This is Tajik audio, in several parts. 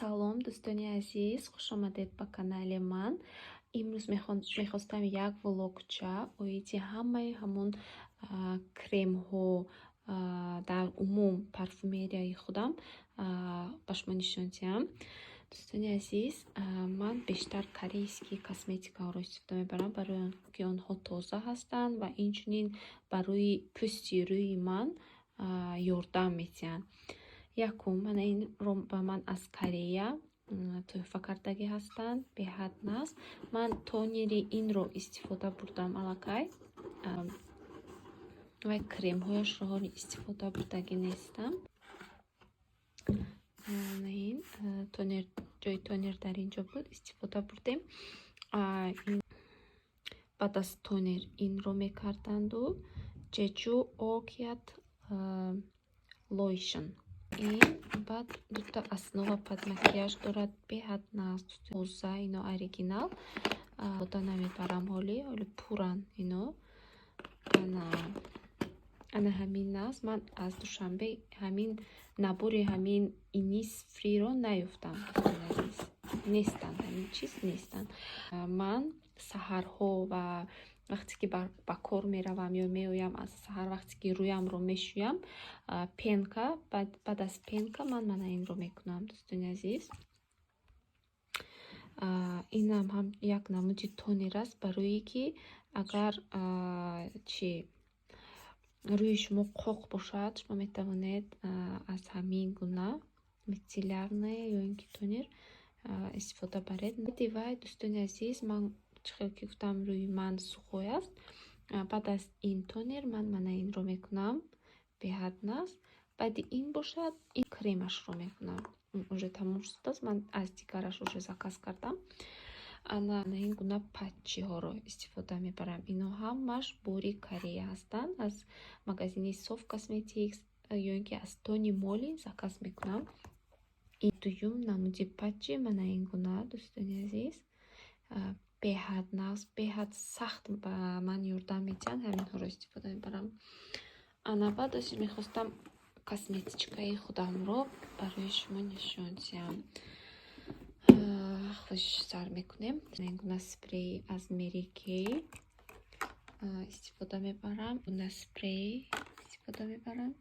Салом, дӯстони азиз, хушомадед ба канали ман. Имрӯз мехостам як влогча оиди ҳамаи ҳамон кремҳо, дар умум парфюмерияи худам ба шумо нишон диҳам. Дӯстони азиз, ман бештар корейский косметикаҳоро истифода мебарам, барои он ки онҳо тоза ҳастанд ва инчунин барои пӯсти рӯи ман ёрдам медиҳанд. Якум, мана инро ба ман аз Корея тӯҳфа кардагӣ ҳастанд, беҳад нағз. Ман тонери инро истифода бурдам аллакай ва кремҳояшро ҳоло истифода бурдагӣ нестам. Ин тонер, ҷои тонер дар ин ҷо буд, истифода бурдем. Баъд аз тонер инро мекарданду Jeju Orchid Lotion. Ин баъд дута основа под макияж дорад, беҳад нағз, тоза, ино оригинал. Истифода намебарам ҳолӣ, ҳоли пуран ино. Ана ҳамин нағз. Ман аз Душанбе ҳамин набори, ҳамин Innisfree-ро наёфтам, дӯстони азиз. Нестанд, ҳамин чиз нестанд. Ман саҳарҳо ва вақте ки ба кор меравам ё меоям, аз саҳар вақте ки рӯямро мешӯям, пенка, баъд аз пенка ман мана инро мекунам, дӯстони азиз. Инам ҳам як намуди тонер аст, барое ки агар чи рӯи шумо қоқ бошад, шумо метавонед аз ҳамин гуна мицеллярное ё ин ки тонер истифода баред. Баъди вай, дӯстони азиз, ман чӣ хел ки гуфтам, рӯи ман сухой аст. Баъд аз ин тонер ман мана инро мекунам, беҳад нағз. Баъди ин бошад, ин кремашро мекунам. Уже тамом шудааст, ман аз дигараш уже заказ кардам. Ана ин гуна патчиҳоро истифода мебарам. Ино ҳамаш бори Корея ҳастанд. Аз магазини Soft Cosmetics ё ин ки аз Tony Moly заказ мекунам. Ин дуюм намуди патчи, мана ин гуна, дӯстони азиз, беҳад нағз, беҳад сахт ба ман ёрдам медиҳанд, ҳаминҳоро истифода мебарам. Ана баъд ози мехостам косметичкаи худамро барои шумо нишон диҳам. Хуш, сар мекунем. Ин гуна спрей аз Mary Kay истифода мебарам. Гуна спрей истифода мебарам.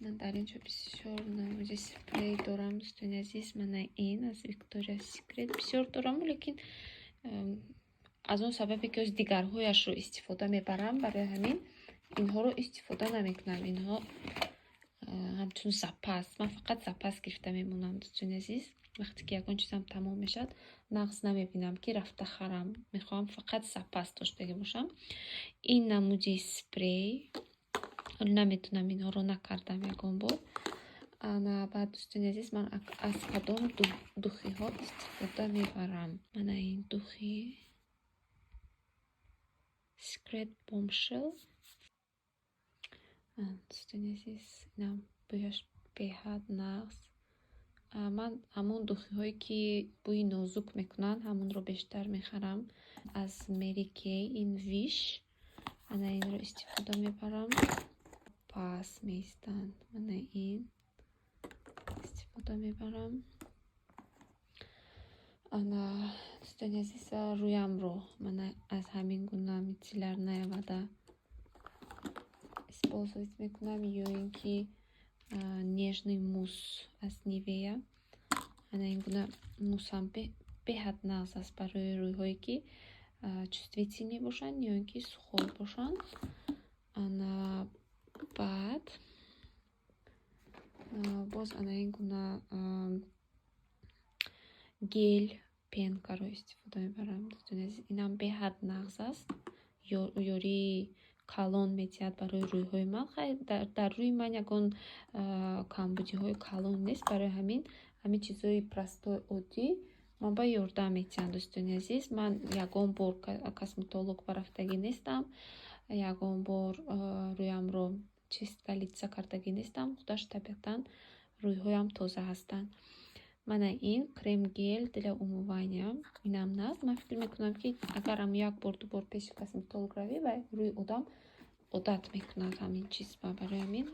Ман дар ин ҷо бисёр намуди спрей дорам, дӯстони азиз. Мана ин аз Victoria's Secret бисёр дорам, лекин аз он сабабе ки оз дигарҳояшро истифода мебарам, барои ҳамин инҳоро истифода намекунам. Инҳо ҳамчун запас, ман фақат запас гирифта мемонам, дӯстони азиз. Вақте ки ягон чизам тамом мешавад, нағз намебинам, ки рафта харам. Мехоҳам фақат запас доштагӣ бошам. Ин намуди спрей ҳоло наметунам, инҳоро накардам ягон бор. Ана баъд, дӯстони азиз, ман аз кадом духиҳо истифода мебарам? Мана ин духи Secret Bombshell, дӯстони азиз, инам бӯяш беҳад нағз. Ман ҳамон духиҳое, ки бӯи нозук мекунанд, ҳамонро бештар мехарам. Аз Mary Kay ин Wish, ана инро истифода мебарам. Пас меистанд, мана ин истифода мебарам. Ана, дӯстони азиз, рӯямро мана аз ҳамин гуна мицеллярная вода использовать мекунам ё ин ки нежный мусс аз Nivea. Ана ин гуна муссам беҳад нағз аст барои рӯйҳое, ки чувствительный бошанд ё ин ки сухой бошанд. Ана баъд боз ана ин гуна гель пенкаро истифода мебарам, дӯстони азиз. Инам беҳад нағз аст, ёрии калон медиҳад барои рӯйҳои ман. Хайр, дар рӯи ман ягон камбудиҳои калон нест, барои ҳамин ҳамин чизҳои простой, оддӣ ман ба ёрдам медиҳанд, дӯстони азиз. Ман ягон бор косметолог барафтагӣ нестам, ягон бор рӯямро чистка лица кардагӣ нестам, худаш табиатан рӯйҳоям тоза ҳастанд. Мана ин крем гель для умывания, инам нағз. Ман фикр мекунам, ки агарам як бор, ду бор пеши косметолог равӣ, ва рӯи одам одат мекунад ҳамин чиз. Барои ҳамин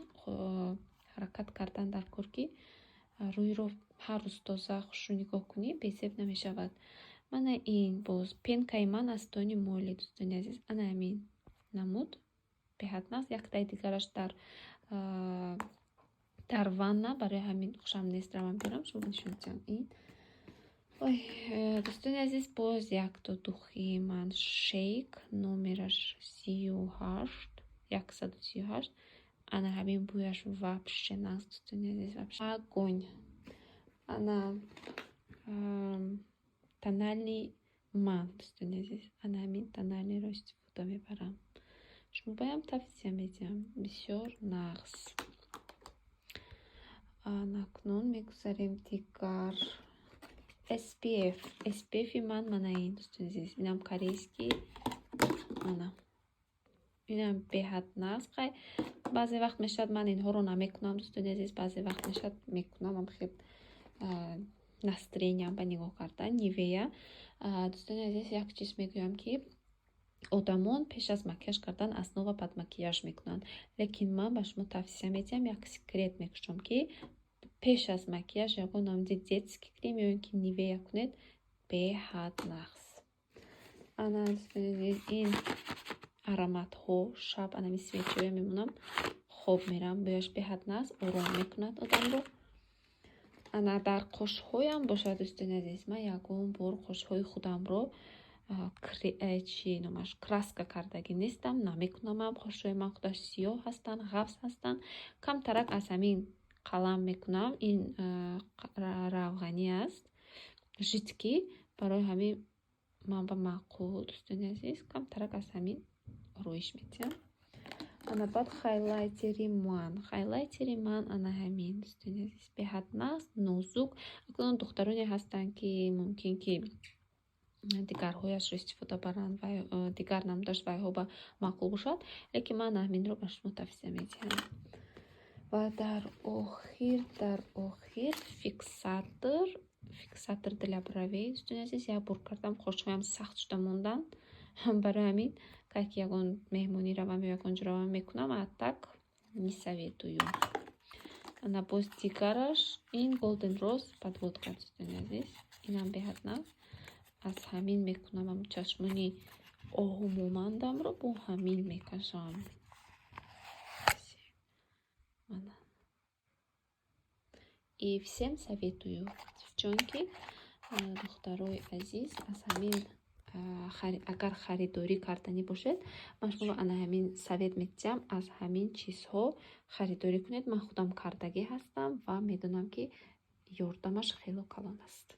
ҳаракат кардан дар кор, ки рӯйро Ҳар рӯз тоза, хушрӯ нигоҳ кунӣ, безеб намешавад. Мана ин боз пенкаи ман аз Тони Моли, дӯстони азиз. Ана ҳамин намуд беҳад нағз. Яктаи дигараш дар ванна, барои ҳамин хушам нест равам биёрам, шумо нишон диҳам. Ин, ой, дӯстони азиз, боз якто духии ман Шейк, номераш 38, 138. Ана ҳамин бӯяш вообще нағз, дӯстони азиз, вообще огонь. Ана тональный ман, дӯстони азиз, ана ҳамин тональныйро истифода мебарам. Шумо баям тавсия медиҳам, бисёр нағз. Анакнун мегузарем дигар SPF. SPF-и ман мана ин, дӯстони азиз, инам корейский, мана инам беҳад нағз. Хай, баъзе вақт мешавад, ман инҳоро намекунам, дӯстони азиз, баъзе вақт мешавад, мекунам, ам хел настроениям ба нигоҳ кардан. Нивея, дӯстони азиз, як чиз мегӯям, ки одамон пеш аз макияж кардан основа под макияж мекунанд, лекин ман ба шумо тавсия медиҳам, як секрет мекушам, ки пеш аз макияж ягон намуди детский крем ё ин ки Нивея кунед, беҳад нағз. Ана, дӯстони азиз, ин ароматҳо, шаб анами свечаҳое мемонам, хоб мерам, бӯяш беҳад нағз, ором мекунад одамро. Ана дар қошҳоям бошад, дӯстони азиз, ман ягон бор қошҳои худамро чи номаш, краска кардагӣ нестам, намекунамам. Қошҳои ман худаш сиёҳ ҳастанд, ғафз ҳастанд. Камтарак аз ҳамин қалам мекунам, ин равғанӣ аст, жидкий, барои ҳамин ман ба маъқул, дӯстони азиз, камтарак аз ҳамин ороиш медиҳам. Ана баъд хайлайтери ман, хайлайтери ман ана ҳамин, дӯстони азиз, беҳад нағз, нозук. Акнун духтароне ҳастанд, ки мумкин ки дигарҳояшро истифода баранд ва дигар намудаш вайҳо ба маъқул бошад, лекин ман ҳаминро ба шумо тавсия медиҳам. Ва дар охир фиксатор, фиксатор для бровей, дӯстони азиз, як бор кардам, қошҳоям сахт шуда монданд. Барои ҳамин кай ки ягон меҳмонӣ равам ё ягон ҷо равам, мекунам, а так не советую. Ана боз дигараш ин Golden Rose подводка, дӯстони азиз, инам беҳад нағз. Аз ҳамин мекунам, чашмони оҳумонандамро бо ҳамин мекашам. Мана, и всем советую, девчонки, духтарои азиз, аз ҳамин агар харидорӣ карданӣ бошед, ман шуморо ана ҳамин совет медиҳам: аз ҳамин чизҳо харидорӣ кунед. Ман худам кардагӣ ҳастам ва медонам, ки ёрдамаш хело калон аст.